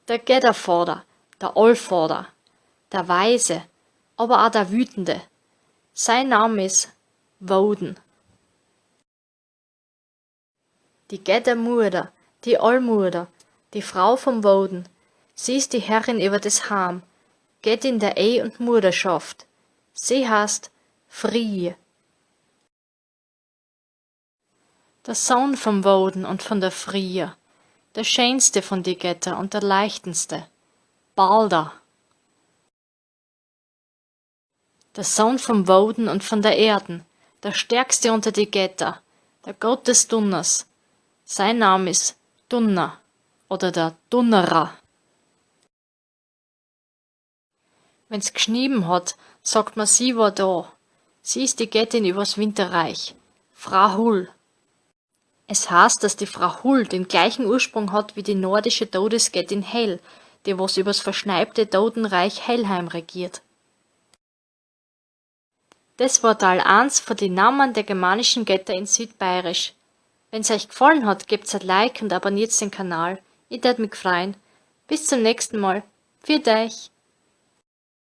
Der Göttervater, der Allvater, der Weise, aber auch der Wütende. Sein Name ist Woden. Die Göttermutter, die Allmutter, die Frau vom Woden. Sie ist die Herrin über des Heim, Göttin der Ehe und Mutterschaft. Sie heißt Frigg. Der Sohn vom Woden und von der Frigga, der schönste von die Götter und der leichteste, Balder. Der Sohn vom Woden und von der Erden, der stärkste unter die Götter, der Gott des Donners. Sein Name ist Dunner oder der Dunnerer. Wenn's geschnieben hat, sagt man, sie war da. Sie ist die Göttin übers Winterreich, Frau Hull. Es heißt, dass die Frau Hull den gleichen Ursprung hat wie die nordische Todesgöttin Hel, die was übers verschneibte Totenreich Helheim regiert. Das war Teil 1 von den Namen der germanischen Götter in Südbayerisch. Wenn's euch gefallen hat, gebt's ein Like und abonniert den Kanal. Ich tät mich freuen. Bis zum nächsten Mal. Pfiat euch!